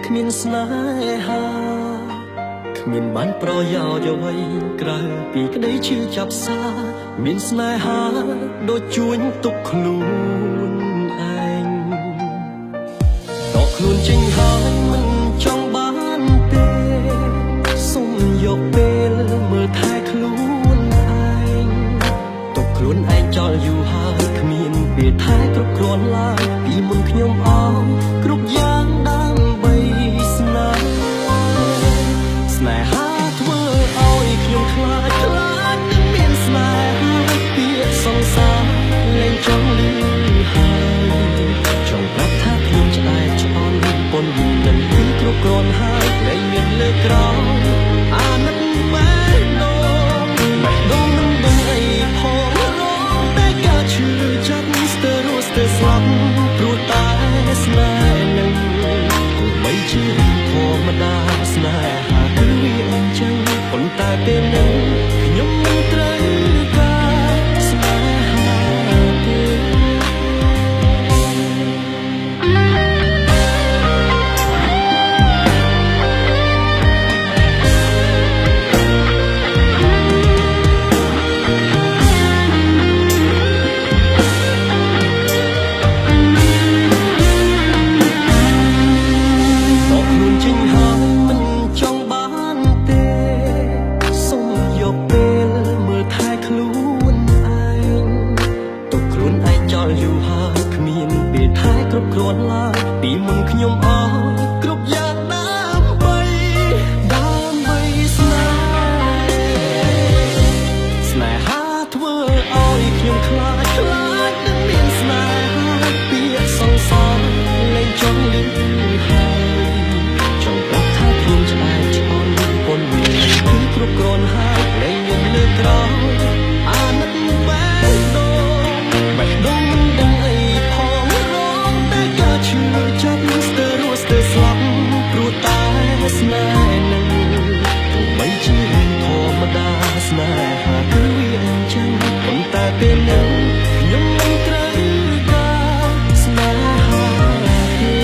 គ្មានស្នេហាគ្មានបានប្រយោជន៍អ្វីក្រៅពីក្តីឈឺចាប់សាមានស្នេហាដូចជួញទុកខ្លួនឯងដកខ្លួនចេញហើយមិនចង់បានទេសុំយកពេលមើលថែខ្លួនឯងទុកខ្លួនឯងចោលយូរហើយគ្មានពេលថែគ្រប់គ្រាន់ឡើយពីមុនខ្ញុំអងគ្រប់យ៉ាងដើម្បីស្នេហ៍ស្នេហាធ្វើឲ្យខ្ញុំខ្លាចខ្លាចនឹងមានស្នេហាពាក្យសង្សារលែងចង់លឺហើយចង់ប្រាប់ថាខ្ញុំឆ្អែតឆ្អន់ប៉ុននឹងគឺគ្រប់គ្រាន់ហើយលែងមានលើក្រោយអាណិតបេះដូងបេះដូងមិនដឹងអីផងរងតែការឈឺចាប់ស្ទើររស់ស្ទើរស្លាប់ព្រោះតែស្នេហ៍នឹងទោះបីជារឿងធម្មតាស្នេហាគឺវាអញ្ចឹងប៉ុន្តែពេលនេះខ្ញុំមិនត្រូវការស្នេហាទេ ដកខ្លួនចេញហើយមិនចង់បានទេសុំយកពេលមើលថែខ្លួនឯងទុកខ្លួនឯងចោលយូរហើយគ្មានពេលថែគ្រប់គ្រាន់ឡើយពីមុនខ្ញុំអស់គ្រប់យ៉ាងដើម្បីដើម្បីស្នេហ៍ស្នេហាធ្វើឲ្យខ្ញុំខ្លាចខ្លាចនឹងមានស្នេហាពាក្យសង្សារលែងចង់លឺហើយ ចង់ប្រាប់ថាខ្ញុំឆ្អែតឆ្អន់ប៉ុននឹងគឺគ្រប់គ្រាន់ហើយលែងមានលើក្រោយអាណិតបេះដូងបេះដូងមិនដឹងអីផងរងតែការឈឺចាប់ស្ទើររស់ស្ទើរស្លាប់ព្រោះតែស្នេហ៍នឹងទោះបីជារឿងធម្មតាស្នេហាគឺវាអញ្ចឹងប៉ុន្តែពេលនេះខ្ញុំមិនត្រូវការស្នេហាទេ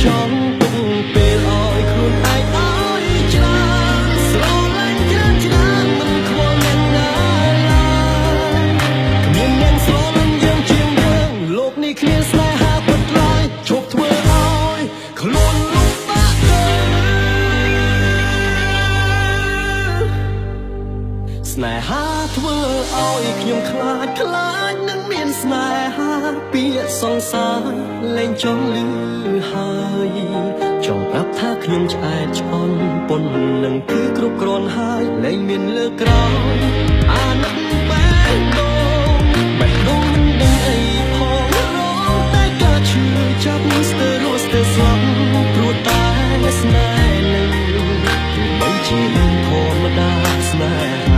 ចង់ទុកពេលឲ្យខ្លួនឯងឲ្យច្រើនស្រឡាញ់ច្រើនច្រើនមិនខ្វល់អ្នកណាឡើយគ្មានអ្នកស្រឡាញ់យើងជាងយើងលោកនេះគ្មានស្នេហាពិតឡើយឈប់ធ្វើឲ្យខ្លួនលំបាកទៅ ស្នេហាធ្វើឲ្យខ្ញុំខ្លាចខ្លាចនឹងមានស្នេហាពាក្យសង្សារលែងចង់លឺហើយចង់ប្រាប់ថាខ្ញុំឆ្អែតឆ្អន់ប៉ុននឹងគឺគ្រប់គ្រាន់ហើយលែងមានលើក្រោយអាណិតបេះដូងបេះដូងមិនដឹងអីផងរងតែការឈឺចាប់ស្ទើររស់ស្ទើរស្លាប់ព្រោះតែស្នេហ៍នឹងទោះបីជារឿងធម្មតាស្នេហា